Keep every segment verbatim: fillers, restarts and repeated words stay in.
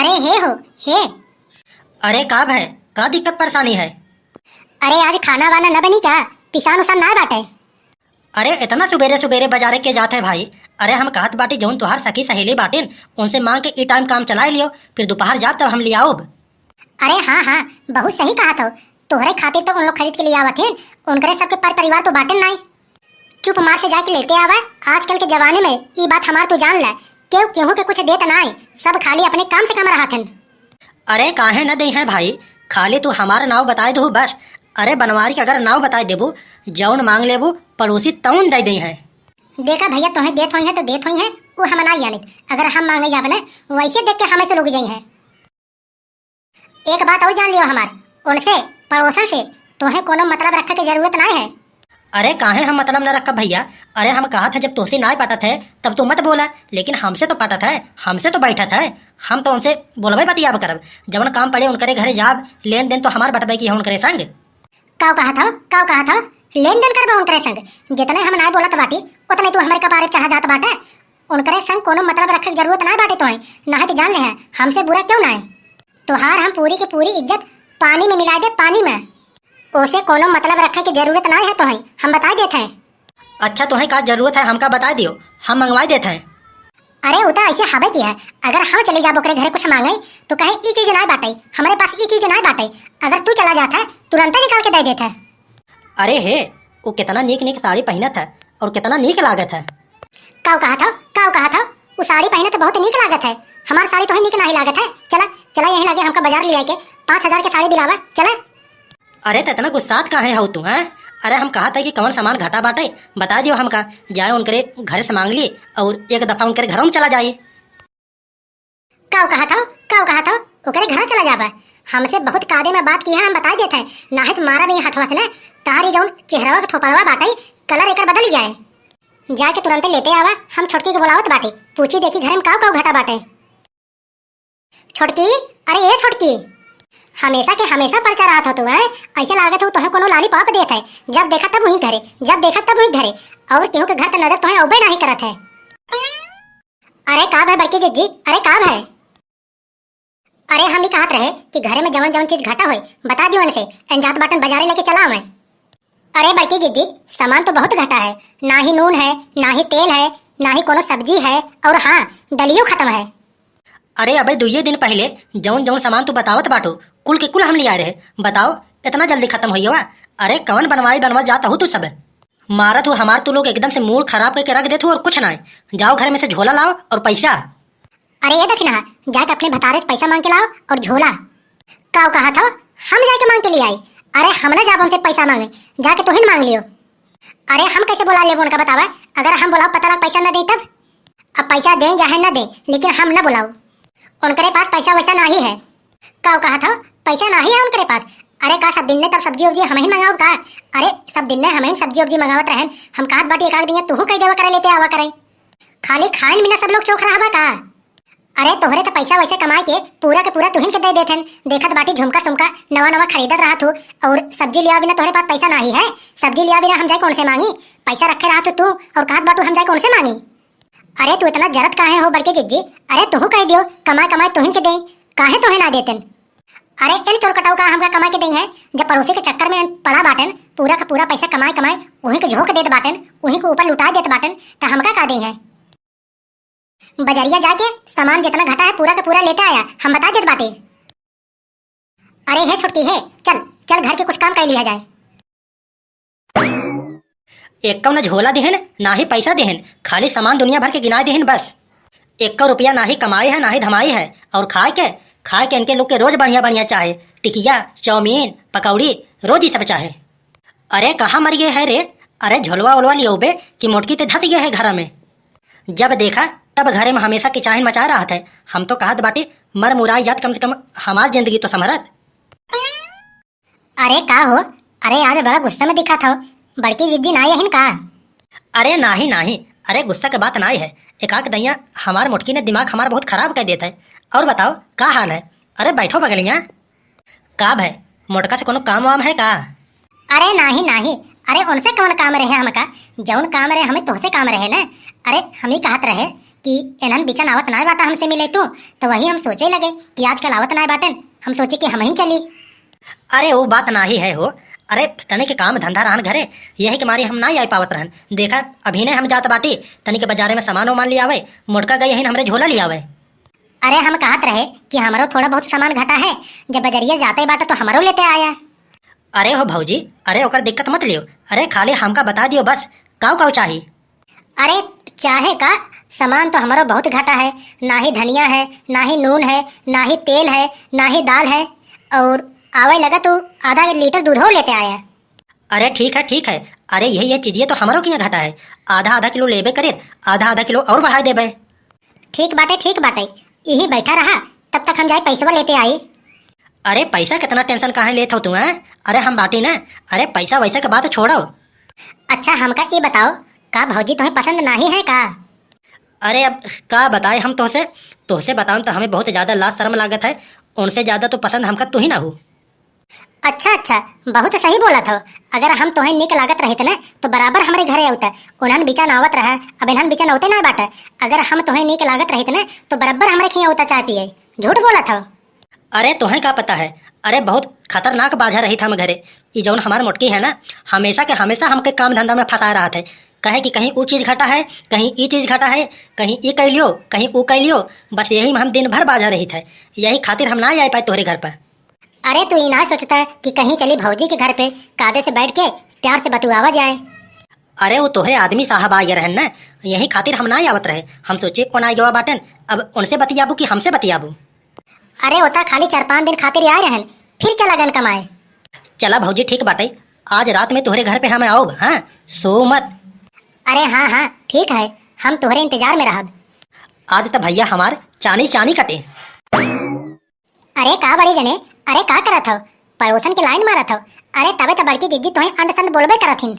अरे हे हो, हे। अरे का भय, का दिक्कत परेशानी है? अरे आज खाना वाना न बनी का? पिसान उसान ना बाटे? अरे इतना सुबेरे सुबेरे बाजारे के जात है भाई? अरे हम कहत बाटी जौन तोहार सखी सहेली बाटिन, उनसे मांग के ई टाइम काम चलाए लियो, फिर दोपहर जाब तब हम लियाउब। अरे हाँ हाँ, बहुत सही कहत हो। तोहरे खातिर तो उन लोग खरीद के ले आवत हैं, उनकरे सबके पर परिवार तो बाटेन नाई। चुप मार से जाके लेके आवा। आजकल के जमाने में ई बात हमार तू जान ले, केहू केहू के कुछ देत नाई, सब खाली अपने काम से कम रहत हन। अरे काहे न दे हैं भाई, खाली तू हमार नाव बताए दहू बस। अरे बनवारी के अगर नाव बताए देबू, जौन मांग लेबू पड़ोसी तौन दे दे हैं। देखा भैया, तोहें देत होई है तो देत होई है, वो हम ना जानित। अगर हम मांगे जाब ना, वैसे देख के हमें से लोग जाई हैं। एक बात और जान लियो हमार, उनसे, पड़ोसन से तोहें कोनो मतलब रखे के जरूरत नाय है। अरे काहे हम मतलब न रखब भैया? अरे हम कहत है जब तोहसे नाय पटत है तब तू मत बोला, लेकिन हमसे तो पटत है, हमसे तो बैठत है, हम तो उनसे बोलबे बतियाब करब। जवन काम पड़े उनकरे घरे जाब, लेन देन तो हमार बटबे की है उनकरे संग। काव कहत हो, काव कहत हो? लेन देन करबो उनकरे संग? जितने हम नाय बोलत बाटी, उतने तू हमरे कपारे चढ़ा जात बाटे। उनकरे संग कोनो मतलब रखे के जरूरत नाय बाटे तोहें, नाहीं तो जान ले है, हमसे बुरा केहू नाय। तोहार हम पूरी के पूरी इज्जत पानी में मिला दे, पानी में। ओसे कोनो मतलब रखे के जरूरत नाय है तोहें, हम बताई देत हैं। अच्छा तोहें का जरूरत है हमका बताई दियो, हम मंगवाई देत हैं। अरे उ तो ऐसे हवे की है, अगर हम चले जाब ओकरे घरे कुछ मांगे तो कहे ई चीज नाय बाटे, हमरे पास ई चीज नाय बाटे, अगर तू चला जात है तुरंते निकाल के दे देत है। अरे हे, उ कितना नीक नीक साड़ी पहिनत है और कितना नीक लागत है। काव कहत हो, काव कहत हो? उ साड़ी पहिनत बहुत नीक लागत है। हमार साड़ी तोहे नीक नाहीं लागत है। चला, चला यहीं लगे हमका बाजार ले आके पाँच हजार के साड़ी दिलावा, चला। अरे त इतना गुस्सात काहे हो तू, हैं? अरे हम कहत है कि कवन सामान घटा बाटे, बता दियो हमका, जाए उनकरे घर से मांग ली और एक दफा उनकरे घरों में चला जाई। काव कहत हो, काव कहत हो? ओकरे घर चला जाबा। हमसे बहुत कादे में बात किया, हम बताई देत है, नाहीं तो मारा भी हथवा से ना, तारी जौन चेहरवा के थोपड़वा बाटे, कलर एकर बदल जाए। जाके तुरंते लेते आवा, हम छोटकी के बुलावत बाटे, पूछी देखी घरे में काव काव घटा बाटे। छोटकी, अरे ए छोटकी, हमेशा के हमेशा परचा रहत हो तू, हैं? ऐसे लागत हो तोहे कोनो लॉलीपॉप देत है, जब देखा तब वहीं घरे, जब देखा तब वहीं घरे, और केहू के घर त नजर तोहे अउबे नाहीं करत है। अरे का भय बड़की जिज्जी, अरे का भय? अरे हम ई कहत रहे कि घरे में जवन जवन चीज घटा होए बता दियो उनसे, एन जात बाटन बाजारे लेके चला आवे। अरे बड़की जिज्जी, सामान तो बहुत घटा है, ना ही नून है, ना ही तेल है, ना ही कोनो सब्जी है, और हाँ, डलियो खत्म है। अरे अबे दुइये दिन पहिले जौन जौन सामान तू बतावत बाटू, कुल के कुल हम लिया रहे। बताओ, इतना जल्दी खत्म होइ गवा? अरे कवन बनवाई बनवा जात हो तू सब? मारत हो हमार तू लोग, एकदम से मूड खराब करके रख देत हो और कुछ ना है। जाओ घर में से झोला लाओ और पैसा। अरे ये दखिनहा, जाके अपने भतारे से पैसा मांग के लाओ और झोला। काव कहत हो? हम जाके मांग के ले आई? अरे हम ना जाब उनसे पैसा मांगे, जाके तोहिन मांग लियो। अरे हम कैसे बोला लेबो उनका बतावा? अगर हम बोलाओ पता लग पैसा ना दे तब? अब पैसा दें चाहे ना दें, लेकिन हम ना बोलाओ। उनकरे पास पैसा वैसा नाही है। काव कहत हो? पैसा नाही है उनकरे पास? अरे का सब दिन ने तब सब्जी उब्जी हमहिन मंगाओ का? अरे सब दिन ने हमहिन सब्जी उब्जी मंगावत रहन। हम कहत बाटी एक आध दिन तूहू कह देवा करे लेते आवा करे। खाली खाइन बिना सब लोग चोख रहबा का? अरे तोहरे त पैसा वैसे कमाए के पूरा के पूरा तुहिन के दे देथन। देखत बाटी झुमका सुमका नवा नवा खरीदत रहत हो और सब्जी लिया बिना तोहरे पास पैसा नाही है। सब्जी लिया बिना हम जाए कौन से मांगी? पैसा रखे रहत हो तू और कहत बाटू हम जाए कौन से मांगी? अरे तू इतना जरत काहे हो बड़के जिज्जी? अरे तोहू कह दियो कमाए कमाए तुहिन के दे, काहे तोहे ना देतन? अरे इन चोर कटाऊ का हमका कमाए के दे हैं, जब पड़ोसी के चक्कर में पड़ा बाटन, पूरा का पूरा पैसा कमाए कमाए उही के झोंक देत बाटन, उही के ऊपर लुटा देत बाटन, त हमका का दे हैं? बजरिया जाके सामान जितना घटा है पूरा का पूरा लेते आया, हम बता देत बाटे। अरे हे छोटकी हे, चल चल घर के कुछ काम कर लिया जाए। एक्को न झोला देहन, ना ही पैसा देहन, खाली सामान दुनिया भर के गिनाए देहन बस। एक्को रुपया ना ही कमाए है, ना ही धमाए है, और खाए के, खाए के इनके लोग के रोज बढ़िया बढ़िया चाहे, टिकिया, चाउमीन, पकौड़ी, रोज ही सब चाहे। अरे कहाँ मर गए है रे? अरे झोलवा ओलवा लियोबे कि मोटकी ते धस गए है घर में। जब देखा तब घरे में हमेशा किचाहिन मचाए रहत है। हम तो कहत बाटी मर मुराई जात, कम से कम हमार जिंदगी तो संभरत। अरे का हो? अरे आज बड़ा गुस्सा में दिखत हो। बड़की जिज्जी ना आइन का? अरे नाही नाही, अरे गुस्सा के बात नाही है। एकाक दैया हमार मोटकी ने दिमाग हमार बहुत खराब कर देत है। और बताओ का हाल है? अरे बैठो बगलिया। का भय, मोटका से कोनो काम वाम है का? अरे नाही नाही, अरे उनसे कौन काम रहे हमका? जौन काम रहे हमें तोहसे काम रहे ना। अरे हम ही कहत रहे कि एनहन बिचन आवत नाय बाटा हमसे मिले तू, तो वही हम सोचे लगे कि आजकल आवत नाय बाटन, हम सोचे कि हमहीं चली। अरे, ऊ बात नाहीं है हो। अरे, तनिक काम धंधा रहन घरे, यही के मारे हम नाहीं आइ पावत रहन। देखा, अभी ने हम जात बाटी, तनिक बजारे में सामान उमान लियावे, मोटका गई हइन हमरे झोला लियावे। अरे, हम कहत रहे कि हमरो थोड़ा बहुत सामान घटा है, जब बजरिया जाते बाटा तो हमरो लेते आया। अरे हो भौजी, अरे ओकर दिक्कत मत लियो, अरे खाली हमका बता दियो बस, काउ काउ चाही? अरे, चाहे का, सामान तो हमरो बहुत घटा है, ना ही धनिया है, ना ही नून है, ना ही तेल है, ना ही दाल है, और आवे लगा तो आधा लीटर दूधो लेते आया। अरे ठीक है, ठीक है, अरे यही ये चीजिए तो हमरो किया घटा है, आधा आधा किलो लेबे करे, आधा आधा किलो और बढ़ाइ देबे। ठीक बाटे, ठीक बाटे, यही बैठा रहा, तब तक हम जाए पैसवा लेते आई। अरे पैसा कितना tension काहे लेत हो तू, हैं? अरे हम बाटी ना, अरे पैसा वैसा के बात छोड़ो। अच्छा हमका ई बताओ, का भौजी तुम्हें पसंद नाहीं है का? अरे अब का बताए हम तोहसे, तोहसे बताऊं तो हमें बहुत ज्यादा लाज शर्म लागत है, उनसे ज्यादा तो पसंद हमका तू ही ना हो। अच्छा, अच्छा, बहुत सही बोलत हो। अगर हम तोहें नीक लागत रहित न, तो बराबर हमरे घरे अउता। उन्हन बिचन आवत रहा, अब इन्हन बिचन अउते ना बाटे। अगर हम तोहें नीक लागत रहित न, तो बराबर हमरे खियाँ अउता चाय पिए। झूठ बोलत हो। अरे, तोहें का पता है? अरे, बहुत खतरनाक बाझा रहित हम घरे। ई जौन हमार मोटकी है ना, हमेशा के हमेशा हमके काम धंधा में फंसाए रहत है। कहे कि कहीं ऊ चीज घटा है, कहीं ई चीज घटा है, कहीं ई कइ लियो, कहीं ऊ कइ लियो। बस यही में हम दिन भर बाझा रहित है। यही खातिर हम ना आइ पाए तोहरे घर पर। अरे, तू ई ना सोचता कि कहीं चली भौजी के घर पे, कादे से बैठ के प्यार से बतुआवा जाए। अरे, वो तोहरे आदमी साहब आइ रहन न, यही खातिर हम ना आवत रहे। हम सोचे कौन आइ गवा बाटन, अब उनसे बतियाबू कि हमसे बतियाबू? अरे, ओता खाली चार पाँच दिन खातिर आइ रहन, फिर चला गन कमाए। चला भौजी, ठीक बाटे, आज रात में तोहरे घर पे हम आउब, हाँ, सो मत। अरे हाँ, हाँ, ठीक है, हम तोहरे इंतजार में रहब। आज त भैया हमार चानी चानी कटे। अरे का बड़े जने, अरे का करत हो? पड़ोसन के line मारत हो? अरे तबे त बड़की जिज्जी तोहें अंड संड बोलबे करत हिन।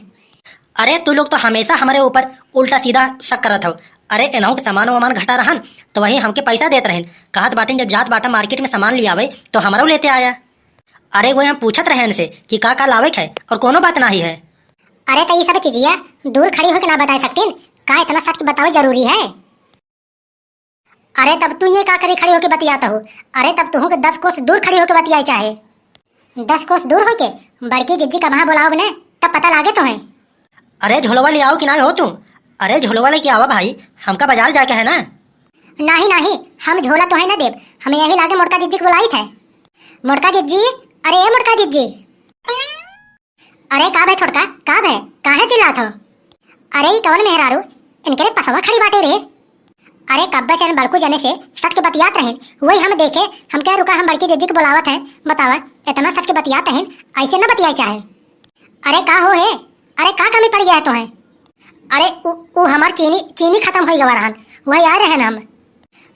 अरे तू लोग तो हमेशा हमरे ऊपर उल्टा सीधा शक करत हो। अरे एनहू के सामान वामान घटा रहन, तो वही हमके पैसा देत रहन। कहत बाटिन जब जात बाटा market में सामान लियावे, तो हमरो लेते आया। अरे वो हम पूछत रहे इनसे कि का का लावे के है, और कोनो बात नाही है। अरे त ई सब चीजिया दूर खड़ी होके ना बताए सकतीन? का इतना सच बतावे जरूरी है? अरे तब तू ये का करे खड़ी होके बतियात हो? अरे तब तुहू के दस कोस दूर खड़ी होके बतियाए चाहे। दस कोस दूर होके? बड़की जिज्जी का वहाँ बुलाओ ने, तब पता लागे तोहें। अरे झोलवा ले आओ कि नाहीं हो तू? अरे झोलवा लेके आवा भाई, हमका बाजार जाके है ना। नाही नाही, हम झोला तोहें ना देब, हम यही लागे मोटका जिज्जी के बुलाई थे। मोटका जिज्जी, अरे ए मोटका जिज्जी। अरे का भे छोटका, का भे, काहे चिल्लात हो? अरे ई कवन मेहरारू इनकरे पसवा खड़ी बाटे रे? अरे कब्बे से बड़कू जने से सट के बतियात रहेन, वही हम देखे, हम कहे रुका हम बड़की जिज्जी के बुलावत हैं, बतावा इतना सट के बतियात रहेन, ऐसे न बतियाए चाहे। अरे का हो हे, अरे का कमी पड़ गया है तोहें? अरे उ, उ हमार चीनी, चीनी खतम होइ गवा रहन, वही आए रहन हम।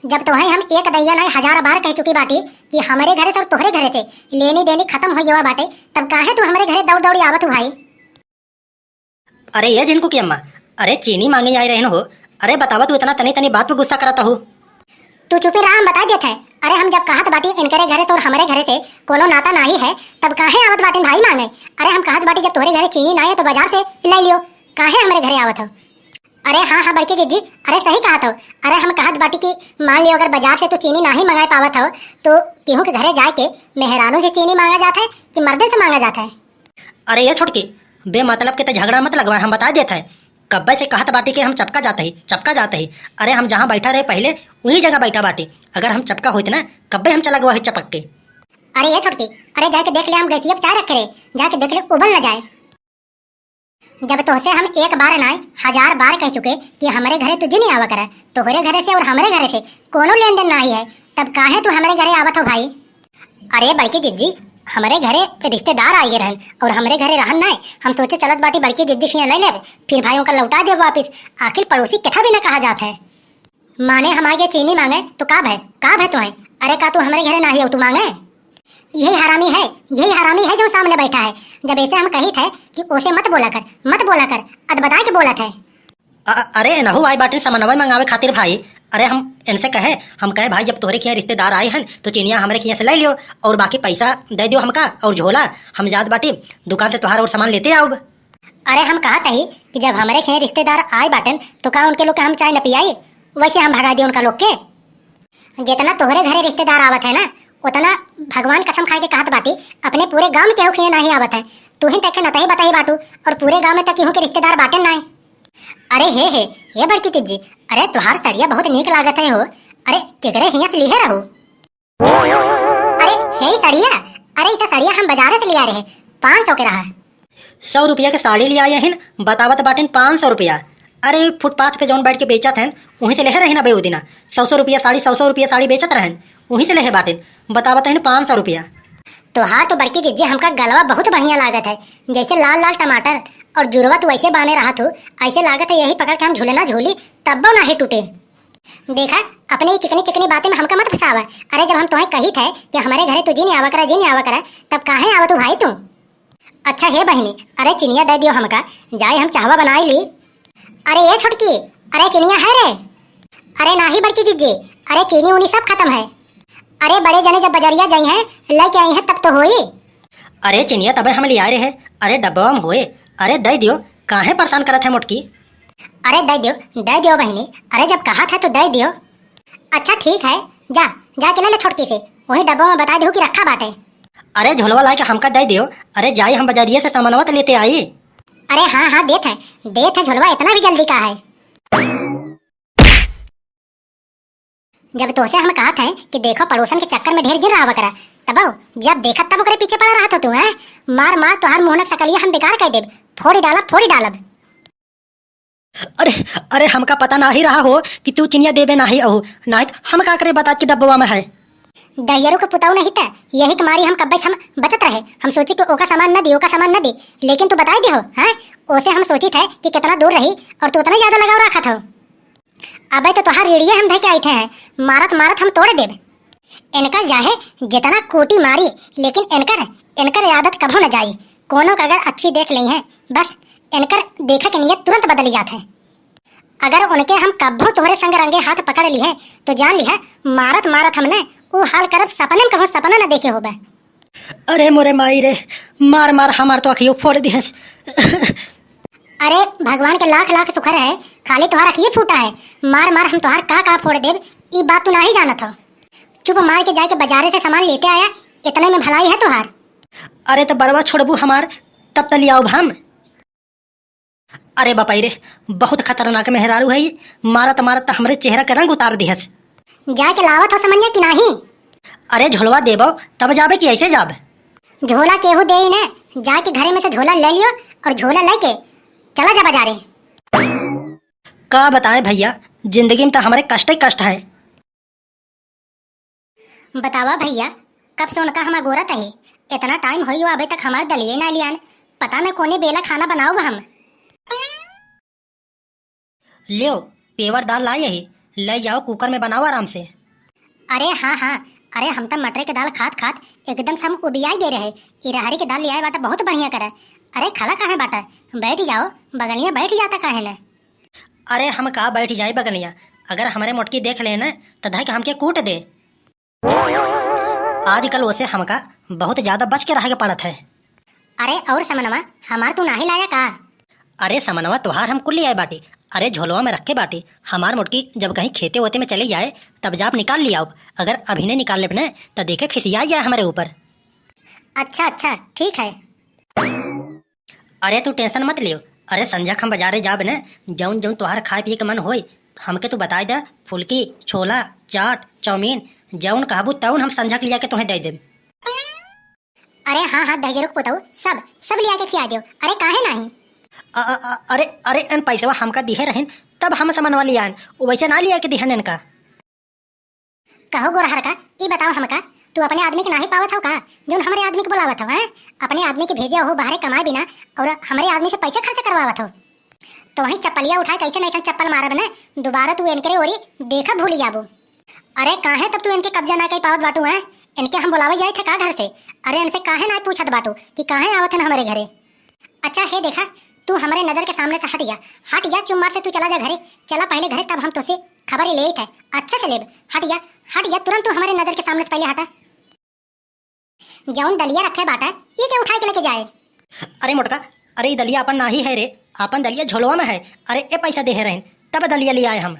जब तोहें हम एक दइया नाहीं हजार बार कह चुकी बाटी कि हमरे घरे से और तोहरे घरे से लेनी देनी खतम होइ गवा बाटे, तब काहे तू हमरे घरे दौड़ दौड़ी आवत हो भाई? अरे ये झिनकू की अम्मा, अरे चीनी मांगे आए रहन हो, अरे बतावा तू इतना तनी तनी बात पे गुस्सा करत हो। तू चुपी रहा, हम बता देत है। अरे हम जब कहत बाटी इनकरे घरे से और हमरे घरे से कोनो नाता नाही है, तब काहे आवत बाटिन भाई मांगे? अरे हम कहत बाटी जब तोहरे घरे चीनी नाही है तो बाजार से ले लियो, काहे हमरे घरे आवत हो? अरे हाँ, हाँ, बड़की जिज्जी, अरे सही कहत हो। अरे हम कहत बाटी कि मान लियो अगर बाजार से तू चीनी नाही मंगाए पावत हो, तो केहू के घरे जाए के मेहरानू से चीनी मांगा जात है कि मर्दन से मांगा जात है? अरे ये छोटकी, बेमतलब के त झगड़ा मत लगवाए, हम बता देत है। कब्बे से कहत बाटी कि हम चपका जात ही, चपका जात ही। अरे हम जहाँ बैठा रहे पहिले, वही जगह बैठा बाटी। अगर हम चपका होइत ना, कब्बे हम चला गवा ही चपक के। अरे ये छोटकी, अरे जाके देख ले, हम गैसिया पे चाय रखे रहे, जाके देख ले, उबल न जाए। जब तोहसे हम एक बार नाय, हजार बार कह चुके कि हमरे घरे तू जिन आवा करे, तोहरे घरे से और हमरे घरे से कोनो लेन देन नाही है, तब काहे तू हमरे घरे आवत हो भाई? अरे बड़की जिज्जी, हमरे घरे रिश्तेदार आए रहन और हमरे घरे रहन नाय, हम सोचे चलत बाटी बड़की जिज्जी खिया ले लेब, फिर भाई उनका लौटा देब वापिस। आखिर पड़ोसी केथा भी न कहा जात है। माने हम आगे चीनी मांगे तो का भय, का भय तोहे? अरे का तू हमरे घरे नाही हो तू मांगे? यही हरामी है, यही हरामी है जो सामने बैठा है। जब ऐसे हम कही थे कि ओसे मत बोला कर, मत बोला कर, अद बताए के बोलत है। अ-, अ-, अरे नहु आए बाटे समनवा मंगावे खातिर भाई। अरे हम इनसे कहे, हम कहे भाई जब तोहरे खिया रिश्तेदार आए हैं तो चीनिया हमरे खिया से ले लियो और बाकी पैसा दे दियो हमका और झोला, हम जात बाटी दुकान से तोहार और सामान लेते आउब। अरे हम कहत हई कि जब हमरे खिया रिश्तेदार आए बाटन तो का उनके लोग के हम चाय न पियाई? वैसे हम भगा दिए उनका लोग के। जितना तोहरे घरे रिश्तेदार आवत है ना, उतना भगवान कसम खाए के कहत बाटी, अपने पूरे गांव में केहू के नाहीं आवत है। तू ही देखे नतही बताही बाटू, और पूरे गांव में तक केहू के रिश्तेदार बाटे नाहीं। अरे हे हे, हे बड़की जिज्जी, अरे तोहार सड़िया बहुत नीक लागत है हो। अरे केकरे हियां से लिहे रहू? अरे हे सड़िया, अरे ई त सड़िया हम बाजारे से लिया रहे, पाँच सौ के रहा। सौ रुपया के साड़ी लिया आए हिन, बतावत बाटिन पाँच सौ रुपया। अरे फुटपाथ पे जौन बैठ के बेचत हैं, उहीं से लेहे रहिन अबे उ दिना। सौ सौ रुपया साड़ी, सौ सौ रुपया साड़ी बेचत रहन, उहीं से लेहे बाटिन। बतावत हैं पाँच सौ रुपया। तोहार तो बड़की जिज्जी हमका गलवा बहुत बढ़िया लागत है, जैसे लाल लाल टमाटर, और जुरवा तू ऐसे बांधे रहत हो, ऐसे लागत है यही पकड़ के हम झूले ना झूली, तब्बो ना ही टूटे। देखा, अपने ई चिकनी चिकनी बातें में हमका मत फंसावा। अरे जब हम तोहे कही थे कि हमारे घरे तू जिन आवा करा, जिन आवा करा, तब काहे आवत हो भाई तू? अच्छा हे बहिनी, अरे चिनिया दे दियो हमका, जाए हम चाहवा बनाई ली। अरे ए छोटकी, अरे चिनिया है रे? अरे नाही बड़की जिज्जी, अरे चीनी उनी सब खत्म है। अरे बड़े जने जब बजरिया जाई हैं, लेके आई हैं तब तो होई। अरे चिनिया तबे हम लियाए रहे, अरे डब्बवा में होए, अरे दे दियो, काहे परेशान करत है मोटकी? अरे दे दियो, दे दियो बहिनी, अरे जब कहा था तो दे दियो। अच्छा ठीक है, जा, जाके ले ले छोटकी से, वही डब्बा में बता दे कि रखा बाटे। अरे झोलवा लाके हमका दे दियो, अरे जाई हम बजरिया से सामानवा तो लेते आई। अरे हाँ हाँ देत है, देत है झोलवा, इतना भी जल्दी का है? जब तोसे हम कहत हैं कि देखो पड़ोसन के चक्कर में ढेर जिन रहा करा, तब जब देखत तब ओकरे पीछे पड़ा रहत हो तू, हैं? मार मार तोहार मुंह न सकलिया हम बेकार कर देब, फोड़ी डालब, फोड़ी डालब। अरे, अरे, हमका पता नाही रहा हो कि तू चिनिया देबे नाही अहू, नाही त हम का करे बतात कि डब्बवा में है। दहियरू के पुताऊ नहीं त, यही के मारी हम कब्बे से हम बचत रहे। हम सोची कि ओका सामान न दी, ओका सामान न दी, लेकिन तू बताई दे हो, हैं? ओसे हम सोची थे कि कितना दूर रही और तू उतना ज्यादा लगाव रखत हो। अबे तो तोहार रीढ़िए हम धके आई थे हैं, मारत मारत हम तोड़ देब। इनकर चाहे जितना कूटी मारी, लेकिन इनकर, इनकर आदत कभो न जाई। कोनो के अगर अच्छी देख लेई है, बस इनकर देखे के नियत तुरंत बदल जात है। अगर उनके हम कभो तोहरे संग रंगे हाथ पकड़ ली है, तो जान ली है, मारत मारत हमने ऊ हाल करब, सपने में कभो सपना न देखे होबे। अरे मोरे माई रे, मार मार हमार तो अखियो फोड़ दिहस। अरे भगवान के लाख लाख शुक्र है, खाली तोहार अखिए फूटा है। मार मार हम तोहार का का फोड़ देब, ई बात तू नाही जानत हो। चुप मार के जाके बाजारे से सामान लेते आया, इतने में भलाई है तोहार। अरे तो बरवा छोड़बू हमार, तब त लियाउब हम। अरे बापाई रे, बहुत खतरनाक मेहरारू है ई, मारत मारत त हमरे चेहरा के रंग उतार दिहस। जाके लावत हो समनिया कि नाही? अरे झोलवा देबो तब जाबे कि ऐसे जाबे? झोला केहू देई ने, जाके घरे में से झोला ले लियो और झोला लेके चला जा बाजारे। का बताएं भैया, जिंदगी में त हमरे कष्ट ही कष्ट है। बतावा भैया, कब से उनका हम अगोरत है, इतना टाइम होई अबे तक हमार दलिये ना लियान, पता न कोने बेला खाना बनाउब हम। ल्यो, पेवर दाल लाई है, ले जाओ कुकर में बनाओ आराम से। अरे हाँ हाँ, अरे हम त मटरे के दाल खात खात एकदम से हम उबियाई गए रहे। ई रहरी के दाल लियाए बाटा, बहुत बढ़िया करे। अरे खड़ा काहे बाटा, बैठ जाओ, बगलिया बैठ जाता काहे न? अरे हम का बैठ जाई बगलिया, अगर हमरे मोटकी देख ले न त धइ के हमके कूट दे। आजकल ओसे हमका बहुत ज्यादा बच के रहे के पड़त है। अरे और समनवा, हमार तू नाही लाया का? अरे समनवा, तोहार हम कुल लियाए बाटी। अरे झोलवा में रखे बाटी। हमार मोटकी जब कहीं खेते ओते में चली जाए, तब जाप निकाल लियाउब। अगर अभी नहीं निकाल लेब न, त देखे खिसियाई जाए हमरे ऊपर। अच्छा अच्छा, ठीक है। अरे तू tension मत लियो। अरे संझा के हम बाजारे जाब न, जौन जौन तोहार खाए पिए के मन होई, हमके तू बताए दे। फुलकी, छोला, चाट, चाउमीन, जौन कहबू तौन हम संझा के लिया के तोहे दे देब। अरे हाँ हाँ, दहिजरू के पुतऊ, सब, सब लिया के खिया दियो। अरे काहे नाही? अ, अ, अ, अरे, अरे, एन पैसवा हमका दिहे रहिन, तब हम समनवा लियान, वैसे ना लिया के दिहन इनका। कहो गोरहर का, ई बताओ हमका, तू अपने आदमी के नाही पावत हो का, जौन हमरे आदमी के बुलावत हो, हैं? अपने आदमी के भेजे हो बाहरे कमाए बिना और हमरे आदमी से पैसे खर्च करवावत हो। तो वहीं चप्पलिया उठाए कैसे नहीं चप्पल मारब ने, दोबारा तू इनकरे ओरी देखा भूल जाबू। अरे काहे तब तू इनके कब्जा ना कर पावत बाटू, हैं? इनके हम बुलावे जाए थे का घर से? अरे इनसे काहे ना पूछत बाटू कि काहे आवत हन हमरे घरे? अच्छा हे देखा, तू हमरे नजर के सामने से हट जा, हट जा, चुप मार से तू चला जा घरे, चला पहले घरे, तब हम तोसे खबर ले थे, अच्छा से लेब, हट जा, हट जा, तुरंत तू हमरे नजर के सामने से पहले हटा। जौन दलिया रखे बाटा, ई के उठाए के लेके जाए? अरे मोटका, अरे ई दलिया अपन नाही है रे, अपन दलिया झोलवा में है। अरे ए पैसा देहे रहेन, तब दलिया ले आए हम।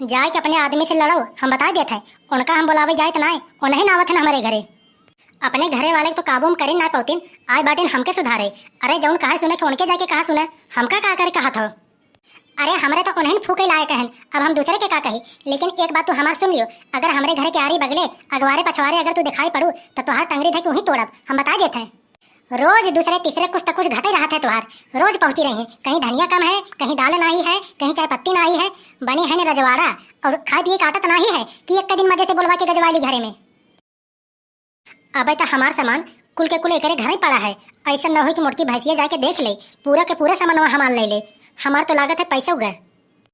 जाए के अपने आदमी से लड़ो, हम बताइ देत हैं। उनका हम बोलावे जाइत नाय, उन्हें ना आवत हन हमरे घरे। अपने घरे वाले के तो काबू में करिन ना पौतिन, आए बाटिन हमके सुधारे। अरे जौन कहे सुने के उनके जाके कहा सुने, हमका का करे कहत हो? अरे हमरे तो उन्हें फूके लायक हन, अब हम दूसरे के का कही। लेकिन एक बात तू हमार सुन लियो, अगर हमरे घरे के आरी बगले, अगवारे पछवारे अगर तू दिखाई पड़ू तो तोहार टंगरी धके वहीं तोड़ब, हम बताइ देत हैं। रोज दूसरे तीसरे कुछ तो कुछ घटे रहत है तोहार। रोज पहुँची रही, कहीं धनिया कम है, कहीं दाल नाही है, कहीं चाय पत्ती नाही है। बनी है न रजवाड़ा, और खाए पिए के आदत नाही है कि एक दिन मजे से बोलवा के गजवाली घरे में। अबे तो हमार सामान कुल के कुल एकरे घर ही पड़ा है। ऐसा न हो कि मोटकी भैंसिया जाके देख ले, पूरा के पूरा सामान हमार ले ले। हमार तो लागत है पैसा उगे।